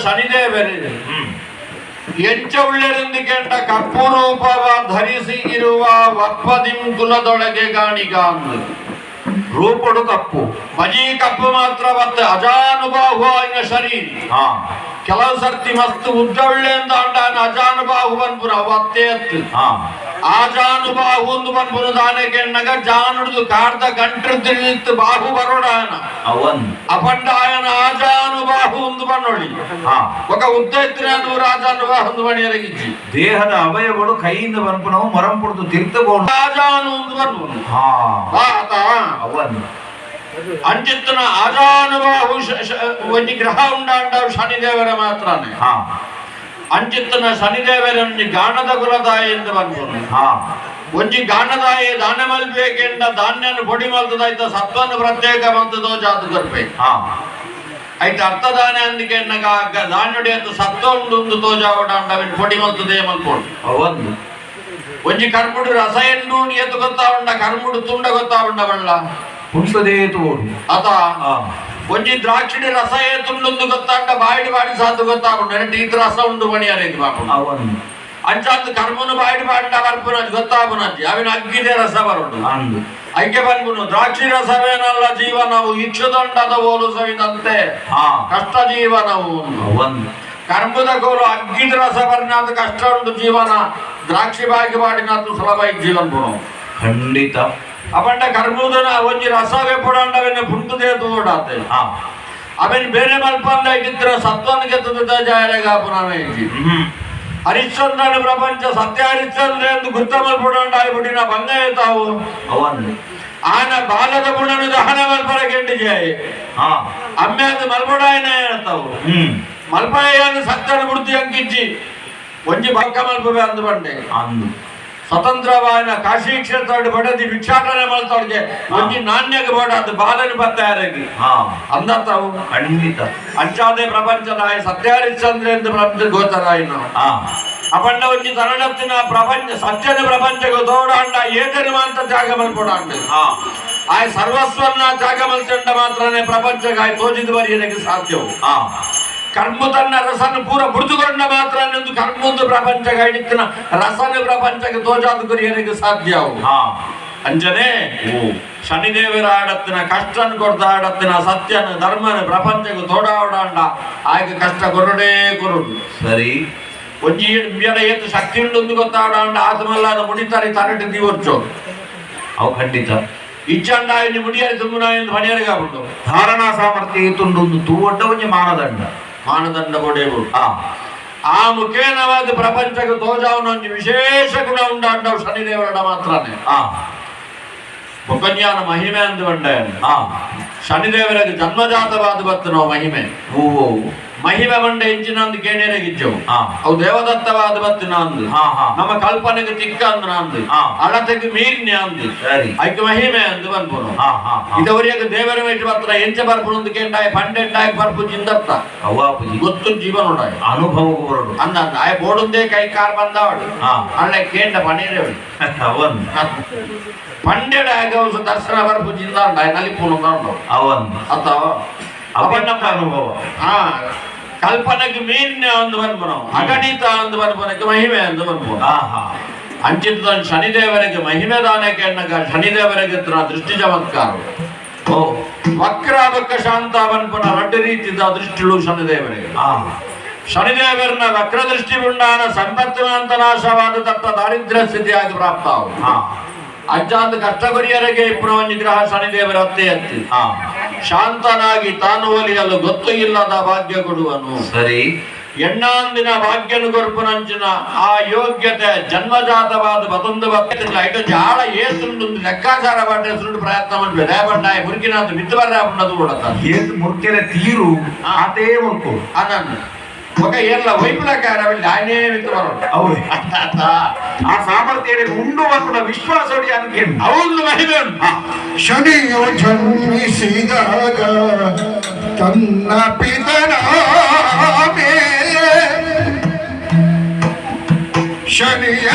ಶನಿದೇವರು ಎಂಚ ಉಳ್ಳೆರೆಂದು ಕಪ್ಪು ರೂಪವ ಧರಿಸಿ ಇರುವ ವಪ್ಪದಿಂ ಕುಲದೊಳಗೆ ಗಾಣಿಗ ಅಂದು. ರೂಪಡು ಕಪ್ಪು. ಬಜಿ ಕಪ್ಪು ಮಾತ್ರ ಬತ್ತ ಅಜಾನುಬಾಹು ಆಯ್ನ ಶರೀರ. ಕೆಲವು ಸರ್ತಿ ಮಸ್ತ್ ಉದ್ದ ಉಳ್ಳೆ ಅಂತ ಅಂಡಾನ ಅಜಾನುಬಾಹು ಬನ್ಪುರ ಅವು ಅತ್ತೇ ಅತ್ತು. ಆಜಾನುಬಾಹು ಒಂದು ಬನ್ಪುರ ದಾನೆ ಕೆಣ್ಣಗ ಜಾನುಡ್ದು ಕಾರ್ದ ಗಂಟ್ರು ತಿಳಿತ್ತು ಬಾಹು ಬರೋಡಾಯನ. ಅವನ್. ಅಪಂಡಾಯನ ಆಜಾನುಬಾಹು ಒಂದು ಬನ್ನೊಳಿ. ఒక ಉದ್ದ ಎತ್ತಿನ ನೂರು ಆಜಾನುಬಾಹು ಒಂದು ಬಣಿಯರಗಿಜ್ಜಿ. ದೇಹದ ಅವಯವಗಳು ಕೈಯಿಂದ ಬನ್ಪುನವು ಮರಂಪುಡ್ದು ತಿರ್ತಗೋಣ. ಆಜಾನು ಒಂದು ಬನ್ಪುನು. ಆತ. ಅವನ್. ಅಂಚಿತ್ತನ ಆಜಾನುಬಾಹು ಒಂಜಿ ಗ್ರಹ ಉಂಡಾಂಡ ಶನಿದೇವರ ಮಾತ್ರನೇ. ಅಂಚಿತ್ತನ ಶನಿದೇವರ ಒಂಜಿ ಗಾಣದ ಕುಲದಾಯ ಎಂದು ಬನ್ಪುನು. ಒಂಜಿ ಗಾಣದಾಯ ದಾನ ಮಲ್ಬೇಕೆಂಡ ಧಾನ್ಯನ ಪೊಡಿ ಮಲ್ತದಾಯ್ತ ಸತ್ವನ ಪ್ರತ್ಯೇಕ ಮಂತದೋ ಜಾತು ಕೊರ್ಪೆ. ಐತ ಅರ್ಥದಾನ ಅಂದಿಕೆ ಧಾನ್ಯಡೆ ಅಂತ ಸತ್ವ ಉಂಡು ಉಂದು ತೋಜಾವಡ ಅಂಡ ಅವಿನ್ ಪೊಡಿ ಮಲ್ತದೇ ಮಲ್ಪೋಡು. ಅವನ್. ಒಂಜಿ ಕರ್ಮುಡು ರಸ ಎಂಡು ಏತು ಗೊತ್ತಾ ಉಂಡ, ಕರ್ಮುಡು ತುಂಡ ಗೊತ್ತಾ ಉಂಡ ಬಳ್ಳ. ಪುಂಸದೇ ತೋಡು. ಅತ. ಒಂಜಿ ದ್ರಾಕ್ಷಿಡಿ ರಸ ಏತುಂಡುಂದು ಗೊತ್ತಾಂಡ ಬಾಯಿಡ್ ಬಾಡಿ ಸಾತು ಗೊತ್ತಾಪುಂಡು, ನೆಟ್ ಈತ್ ರಸ ಉಂಡು ಬಣಿಯರೇದು ಬಾಪುಂಡು. ಅವನ್. ಅಂಚಾಂದು ಕರ್ಮನು ಬಾಯಿಡ್ ಬಾಂಡ ಬರ್ಪುನಂಜಿ ಗೊತ್ತಾಪುನಂಜಿ ಅವಿನ ಅಗ್ಗಿದೆ ರಸ ಬರುಂಡು. ಅಂದು. ಐಕೆ ಬನ್ಪುನು ದ್ರಾಕ್ಷಿ ರಸವೇನಲ್ಲ ಜೀವನವು ಇಕ್ಷುದಂಡದ ಓಲು ಸವಿದಂತೆ ಕಷ್ಟ ಜೀವನವು. ಅವನ್. ಕರ್ಮದ ಕೋಲು ಅಗ್ಗಿದ ರಸ ಬರ್ನಾದ ಕಷ್ಟ ಉಂಟು ಜೀವನ, ದ್ರಾಕ್ಷಿ ಬಾಗಿ ಬಾಡಿನಾತು ಸುಲಭ ಜೀವನ ಪುಣು. ಖಂಡಿತ. ಅಪಂಡ ಕರ್ಮುದನ ಒಂಜಿ ರಸವೇ ಪುಡಂಡವೆನ್ನ ಪುಂಟುದೇ ತೋಡಾತೆ. ಅವೆನ್ ಬೇರೆ ಮಲ್ಪಂದ ಇಟ್ಟಿದ್ರ ಸತ್ವನ ಗೆತ್ತದ ಜಾಯರೆಗಾಪುನವೇ ಇಜ್ಜಿ. ಹರಿಶ್ಚಂದ್ರನ ಪ್ರಪಂಚ ಸತ್ಯ ಹರಿಶ್ಚಂದ್ರ ಎಂದು ಗುರ್ತ ಮಲ್ಪುಡಂಡ ಆಯ್ಬಿಟ್ಟಿನ ಭಂಗ ತಾವು. ಅವನ್. ಆನ ಬಾಲದ ಬುಣನು ದಹನ ಮಲ್ಪರ ಕೆಂಡಿ ಜಾಯ. ಅಮ್ಮೆಂದು ಮಲ್ಪಡಾಯನ ತಾವು. ಮಲ್ಪಯ್ಯನ ಸತ್ಯನ ಬುಡ್ತಿ ಅಂಕಿಜ್ಜಿ ಒಂಜಿ ಬಕ್ಕ ಮಲ್ಪವೆ ಅಂದು ಬಂಡೆ. ಅಂದು. ಸ್ವತಂತ್ರವಾದ ಕಾಶಿ ಕ್ಷೇತ್ರ ಬಡದಿ ಭಿಕ್ಷಾಟನೆ ಮಲ್ತೊಡ್ಗೆ ಒಂಜಿ ನಾಣ್ಯಕ್ಕೆ ಬೋಡಾದ ಬಾಲನ ಪತ್ತಾರಗಿ ಅಂದತ್ತಾವು. ಖಂಡಿತ. ಅಂಚಾದೆ ಪ್ರಪಂಚದಾಯ ಸತ್ಯ ಹರಿಶ್ಚಂದ್ರ ಎಂದು ಪ್ರಪಂಚ ಗೋಚರಾಯಿನ. ಅಪಂಡ ಒಂಜಿ ತರಣತ್ತಿನ ಪ್ರಪಂಚ ಸತ್ಯನ ಪ್ರಪಂಚಕ್ಕೆ ತೋಡಾಂಡ ಏತನು ಮಾಂತ ತ್ಯಾಗ ಮಲ್ಪೊಡಾಂಡ. ಆಯ್ ಸರ್ವಸ್ವನ್ನ ತ್ಯಾಗ ಮಲ್ತಂಡ ಮಾತ್ರನೇ ಪ್ರಪಂಚಕ್ಕೆ ಆಯ್ ತೋಜಿದ ಬರಿಯಲಿಕ್ಕೆ ಸಾಧ್ಯವು. ಕರ್ಮ ತನ್ನ ರಸನ್ನು ಪೂರ ಬುಡಿದುಕೊಂಡ ಮಾತ್ರ ಎಂದು ಕರ್ಮೊಂದು ಪ್ರಪಂಚ ಹಿಡಿತಿನ ರಸನ ಪ್ರಪಂಚಕ್ಕೆ ತೋಜಾದ ಕುರಿಯರಿಗೆ ಸಾಧ್ಯವು. ಅಂಜನೆ ಶನಿದೇವರ ಆಡತ್ತಿನ ಕಷ್ಟನ ಕೊಡ್ದ ಆಡತ್ತಿನ ಸತ್ಯನ ಧರ್ಮನ ಪ್ರಪಂಚಕ್ಕೆ ತೋಡಾವಡಾಂಡ ಆಯ್ಕೆ ಕಷ್ಟ ಕೊರಡೇ ಕೊರಡು. ಸರಿ. ಒಂಜಿ ಬೇಡ ಏತು ಶಕ್ತಿ ಉಂಡು ಗೊತ್ತಾಡಾಂಡ ಆತ್ಮಲ್ಲಾದ ಮುಡಿತಾರೆ ತರಟಿ ದಿವರ್ಚೋ. ಅವು ಖಂಡಿತ. ಇಚ್ಚಂಡ ಇನ್ನು ಮುಡಿಯಾರಿ ತುಂಬುನ ಎಂದು ಮಣಿಯರಿಗೆ ಆಗ್ಬಿಟ್ಟು. ಧಾರಣಾ ಸಾಮರ್ಥ್ಯ ಏತುಂಡು ಒಂದು ತೂವಡ್ಡ ಒಂಜಿ ಮಾನದಂಡ. ಮಾನದಂಡ ಕೊಡೇವು. ಆ ಮುಖೇನವಾದ ಪ್ರಪಂಚಕ್ಕೆ ತೋಜಾವನ ಒಂಜಿ ವಿಶೇಷ ಗುಣ ಉಂಡಾಂಡವು ಶನಿದೇವರಡ ಮಾತ್ರನೇ. ಮುಖಜ್ಞಾನ ಮಹಿಮೆ ಅಂದು ಬಂಡೆ. ಶನಿದೇವರಿಗೆ ಜನ್ಮಜಾತವಾದ ಬತ್ತು ನಾವು ಮಹಿಮೆ. ಓ ಮಹಿಮೆ ಬಂಡೆ ಇಂಚಿನಂದು ಕೇಣೇರಗಿಜ್ಜವು. ಅವು ದೇವದತ್ತವಾದ ಬತ್ತು ನಂದು. ಹಾ ಹಾ ನಮ್ಮ ಕಲ್ಪನೆಗೆ ತಿಕ್ಕ ಅಂದು ನಂದು. ಅಳತೆಗೆ ಮೀರಿನ ಅಂದು. ಐಕ್ ಮಹಿಮೆ ಅಂದು ಬನ್ಪುನು. ಹಾ ಹಾ ಹಾ ಇದವರಿಗೆ ದೇವರ ಮೇಟ್ ಮಾತ್ರ ಎಂಚ ಬರ್ಪುನು ಕೇಂಡಾಯ ಪಂಡೆಂಡಾಯ ಬರ್ಪು ಜಿಂದರ್ಥ. ಅವ್ವಾಪುಜಿ. ಗೊತ್ತು ಜೀವನ ಉಂಡಾಯ. ಅನುಭವ ಬರಡು. ಅಂದ ಅಂದ ಆಯ ಬೋಡುಂದೇ ಕೈ ಕಾರ್ ಬಂದವಳು. ಅಳ್ಳೆ ಕೇಂಡ ಪಣೀರವಳು. ಅವನ್. ಪಂಡೆಡ ಆಗವಸ ದರ್ಶನ ಬರ್ಪು ಜಿಂದ ಉಂಡಾಯ ನಲಿಪುನು ಉಂಡು. ಅವನ್. ಅಥವಾ ಅವನ್ನ ಅನುಭವ. ಕಲ್ಪನೆಗೆ ಮೀರಿನ ಅಂದು ಬನ್ಪುನು, ಅಗಣಿತ ಅಂದು ಬನ್ಪುನಕ್ಕೆ ಮಹಿಮೆ ಅಂದು ಬನ್ಪುನು. ಅಂಚಿತ ಶನಿದೇವರಿಗೆ ಮಹಿಮೆ ದಾನಕ್ಕೆ ಎನ್ನಗ ಶನಿದೇವರಿಗೆ ದೃಷ್ಟಿ ಚಮತ್ಕಾರ. ಓ ವಕ್ರ ಬಕ್ಕ ಶಾಂತ ಬನ್ಪುನ ರಡ್ಡು ರೀತಿದ ದೃಷ್ಟಿಳು ಶನಿದೇವರಿಗೆ. ಶನಿದೇವರನ್ನ ವಕ್ರ ದೃಷ್ಟಿ ಉಂಡಾನ ಸಂಪತ್ತಿನಾಂತ ನಾಶವಾದ ತತ್ತ ದಾರಿದ್ರ್ಯ ಸ್ಥಿತಿಯಾಗಿ ಪ್ರಾಪ್ತ. ಅಂಚಾಂತ ಕಷ್ಟ ಕೊರಿಯರಿಗೆ ಇಪ್ಪುನ ಒಂಜಿ ಗ್ರಹ ಶನಿದೇವರ ಅತ್ತೆ ಅತ್ತಿ. ಶಾಂತನಾಗಿ ತಾನು ಒಲಿಯಲು ಗೊತ್ತು ಇಲ್ಲದ ಭಾಗ್ಯ ಕೊಡುವನು. ಸರಿ. ಎಣ್ಣಾಂದಿನ ಭಾಗ್ಯನು ಕೊರ್ಪುನಂಚಿನ ಆ ಯೋಗ್ಯತೆ ಜನ್ಮಜಾತವಾದ ಬತೊಂದು ಬತ್ತಿಲ್ಲ. ಇಟ್ಟು ಜಾಳ ಏಸುಂಡು ಲೆಕ್ಕಾಚಾರ ಪಟ್ಟೆ ಸುಂಡು ಪ್ರಯತ್ನ ಮಾಡ್ಬೇಕು ದಯಪಂಡಾಯ ಮುರುಕಿನಾಂತ ಬಿತ್ತು ಬರ್ರ ಉಂಡದು ಕೂಡ. ಏತು ಮುರ್ಕೆರೆ ತೀರು ಆತೇ ಮುರ್ಕು. ಅನನ್ನು ఒక ಏರ್ಲ ವೈಪುಲಕಾರ ఆయనే విత్తు ಬರೋಡು. ಹೌದು, ಆ ಸಾಮರ್ಥ್ಯ ಉಂಡು ಬರ್ಪುನ ವಿಶ್ವಾಸ ಅನ್ಕೆಂಡು. అవును, ಮಹಿಮೆ ಉಂಟು. ಶನಿಯು ಜನ್ಮಿಸಿದಾಗ ತನ್ನ ಪಿತನ ಮೇಲೆ ಶನಿಯ